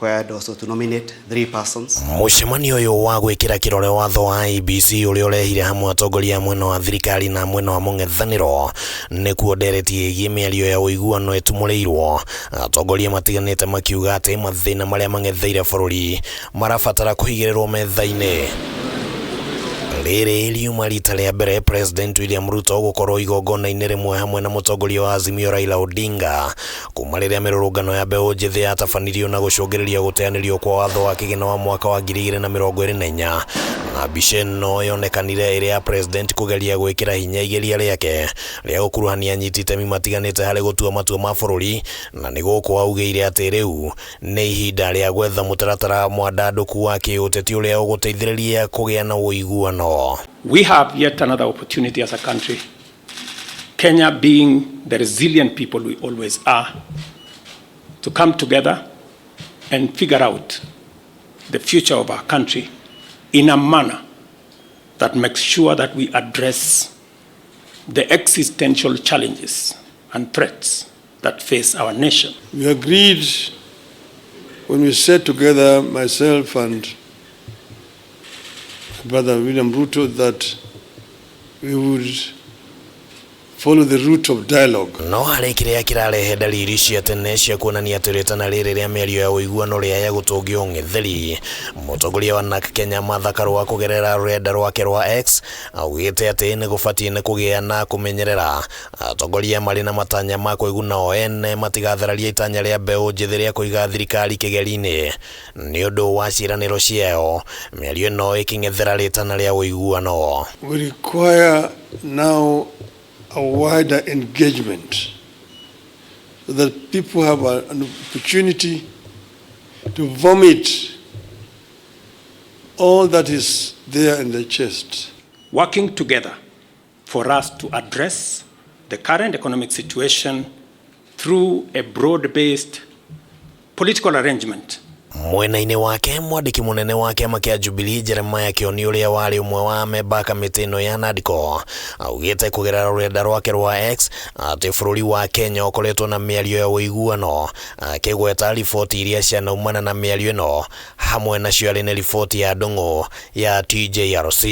Required also to nominate three persons. Mũcemanio ũyũ wa gwĩkĩra kĩrore watho wa IEBC ũrĩa ũrehire hamwe atongoria a mwena wa thirikari na mwena wa mũng'ethanĩro nĩkuo ndereti ĩgiĩ mĩario ya ũiguano ĩtumũrĩirwo, atongoria matiganĩte makiuga atĩ mathĩna marĩa mang'etheire bũrũri marabatara kũigĩrĩrwo metha-inĩ. Rĩrĩ riuma rita rĩa mbere President William Ruto gũkorwo igongona-inĩ rĩmwe hamwe na mũtongoria wa Azimio Raila Odinga kuma rĩrĩa mĩrũrũngano ya mbeũ njĩthĩ yatabanirio na gũcũngĩrĩria gũteanĩrio kwa watho wa kĩgĩna wa mwaka wa 2024, na mbica ĩno yonekanire ĩrĩ ya President kũgeria gwĩkĩra hinya igeria rĩake rĩa gũkuruhania anyiti itemi matiganĩte harĩ gũtua matua ma bũrũri, na nĩ gũkũ augĩire atĩ rĩu nĩ ihinda rĩa gwetha mũtaratara mwandandũku wa kĩũteti ũrĩa ũgũteithĩrĩria kũgĩa na ũiguano. We have yet another opportunity as a country, Kenya being the resilient people we always are, to come together and figure out the future of our country in a manner that makes sure that we address the existential challenges and threats that face our nation. We agreed when we sat together, myself and brother William Ruto, that we would follow the route of dialogue. No harĩ kĩrĩa kĩrarehe ndariri cia tene cia kuonania atĩ rĩtana rĩrĩ rĩa mĩario ya ũiguano rĩaya gũtũngio ũng'etheri, mũtongoria wa NARC Kenya Martha Karua kũgerera rũrenda rwake rwa X augĩte atĩ nĩ gũbatiĩ nĩ kũgĩa na kũmenyerera atongoria marĩ na matanya ma kwĩguna o ene matigathararia itanya rĩa mbeũ njĩthĩ rĩa kũiga thirikari kĩgeri-inĩ nĩ ũndũ wa ciĩranĩro ciayo, mĩario ĩno ĩkĩng'ethera rĩtana rĩa ũiguano. We require now a wider engagement so that people have an opportunity to vomit all that is there in their chest. Working together for us to address the current economic situation through a broad-based political arrangement. Mwena-inĩ wake, mwandĩki mũnene wa kĩama kĩa Jubilee Jeremiah Kioni, ũrĩa warĩ ũmwe wa amemba a kamĩtĩ ĩno ya NADCO, augĩte kũgerera rũrenda rwake rwa X atĩ bũrũri wa Kenya ũkoretwo na mĩario ya ũiguano, akĩgweta riboti iria cianaumana na mĩario ĩno, hamwe nacio arĩ nĩ riboti ya Ndung'u ya TJRC,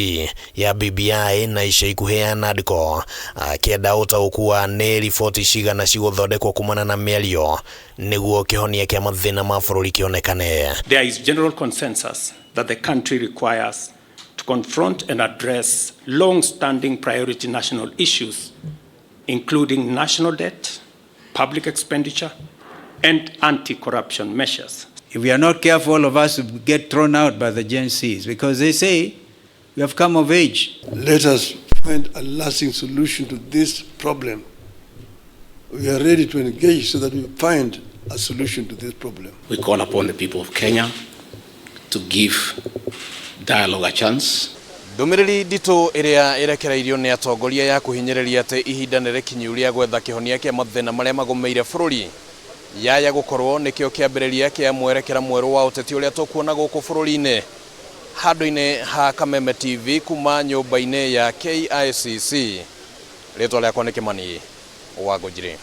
ya BBI na ica ikuhĩ ya NADCO, akĩenda ũtaũku wa nĩ riboti cigana cigũthondekwo kumana na mĩario nĩguo kĩhonia kĩa mathĩna ma bũrũri kĩonekane. There is general consensus that the country requires to confront and address long-standing priority national issues, including national debt, public expenditure, and anti-corruption measures. If we are not careful, all of us will get thrown out by the Gen Zs because they say we have come of age. Let us find a lasting solution to this problem. We are ready to engage so that we find a solution to this problem. We call upon the people of Kenya to give dialogue a chance. Ndũmĩrĩri nditũ ĩrĩa ĩrekereirio nĩ atongoria ya kũhinyĩrĩria atĩ ihinda nĩ rĩkinyu rĩa gwetha kĩhonia kĩa mathĩna marĩa magũmĩire bũrũri yaya gũkorwo nĩkĩo kĩambĩrĩria kĩa mwerekera mwerũ wa ũteti ũrĩa tũkuona gũkũ bũrũri-inĩ. Handũ-inĩ ha Kameme TV kuma nyũmba-inĩ ya KICC, rĩtwa rĩakwa nĩ Kĩmani wa Ngũnjiri.